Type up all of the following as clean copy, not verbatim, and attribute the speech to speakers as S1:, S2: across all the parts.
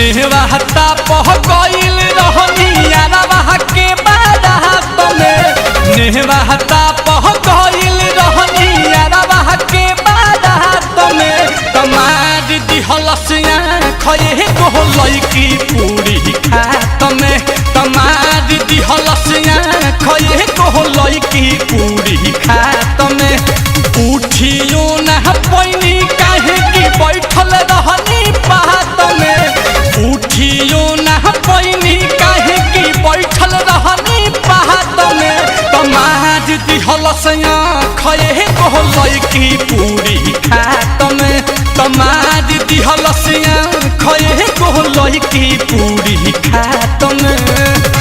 S1: नेहवाता पह गइल रहनी यारवा के बारात में। नेहवाता पह गइल रहनी यारवा के बारात में। तमार दिहलस खये गो लइकी पूरी खात में। तमार दिहलस खये गो लइकी पूरी खात में। उठियो ना पैनी काहे की बैठल रहनी पात में। उठियो ना पैनी काहे की बैठल रहनी पात में। तमार दिहलस खये गो लइकी पूरी खात में। तमार दिहलस खये गो लइकी पूरी खात में।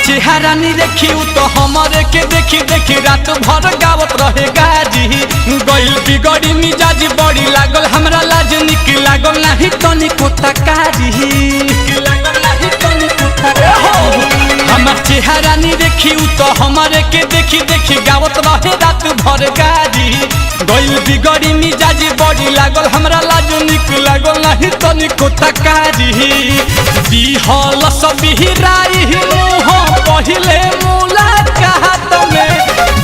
S1: चेहरा नहीं देखी तो हमारे के देखी देखी रात भर गावत रहे गाजी। गइल बिगड़ी मिजाज बड़ी लागल हमरा लाज निक लागल नाही तनिको तकारी। हमार चेहरा नहीं देखी तो हमारे के देखी देखी गावत रहे रात भर गाजी। गइल बिगड़ी मिजाज बड़ी लागल हमरा लाज निक लागल नाही तनिको तकारी। दिहल सबहिराई मुँह पहिले मुलाकात में।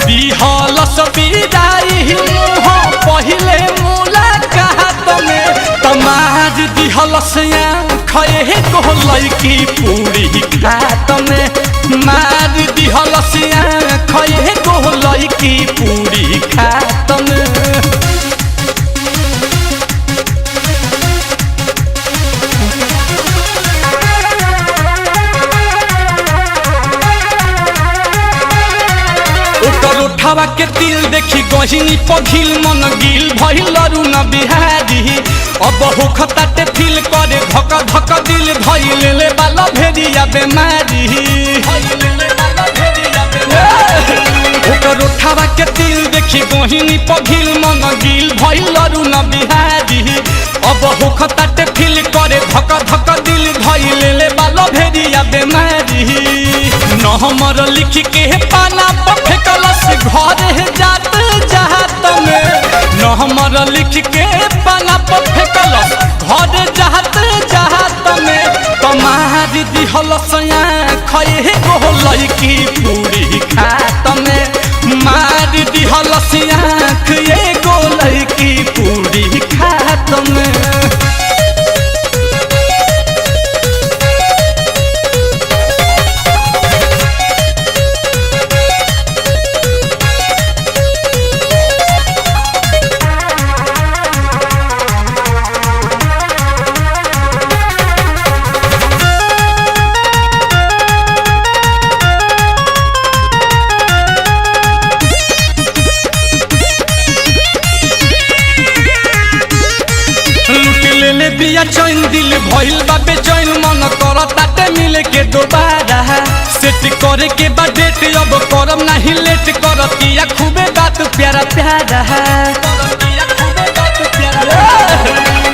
S1: दिहल सबहिराई मुँह पहिले मुलाकात में। तमार दिहल खये गो लइकी पूरी खात में। मार दिहल खये गो लइकी पूरी खात में। उठावा के तिल देखी गहिनी पघिल मन गिल भइल अरुण बिहारी। अब होखताटे फील करे धक धक दिल भइल ले बाल भेरिया बेमारी। ओकर उठावा के तिल देखी गहिनी पघिल मन गिल भइल अरुण बिहारी। अब होखताटे फील करे धक धक दिल भइल ले बाल भेरिया बेमारी। नहमर लिख के पाना पर फेकलस घर जात जात में। नहमर लिख के पाना पर फेकलस घर जात जात में। तमार दिहलस खये गो लइकी पूरी खात में। मार दिहलस खये गो लइकी पूरी खात में। बिया चैन दिल भइल बा बेचैन मन करताटे मिले के दोबारा। सेट करे के बा डेट अब करम नाही लेट करतिया खूबे बात प्यारा प्यारा।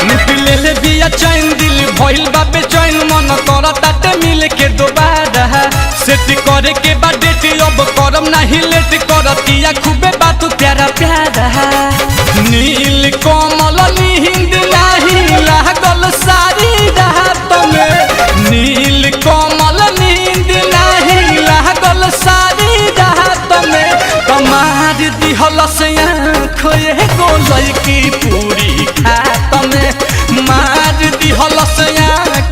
S1: लूट ले ले बिया चैन दिल भइल बा बेचैन मन करताटे मिले के दोबारा। सेट करे के बा डेट अब करम नाही लेट करतिया खूबे बात प्यारा प्यारा। नील कमल नींद नाही लागल सारी रात में। नील कमल नींद नाही लागल सारी रात में। तमार दिहलस खये गो लइकी पूरी खात में। मार दिहलस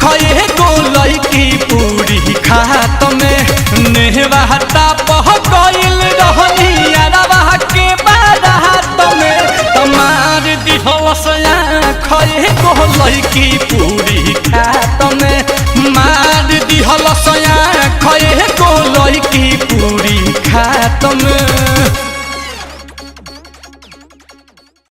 S1: खये गो लइकी पूरी खात में। नेहवाता पह गइल रहनी यारवा के बारात में। तमार दिहलस खये गो लइकी पूरी खात में। मार दिहलस खये गो लइकी पूरी खात में।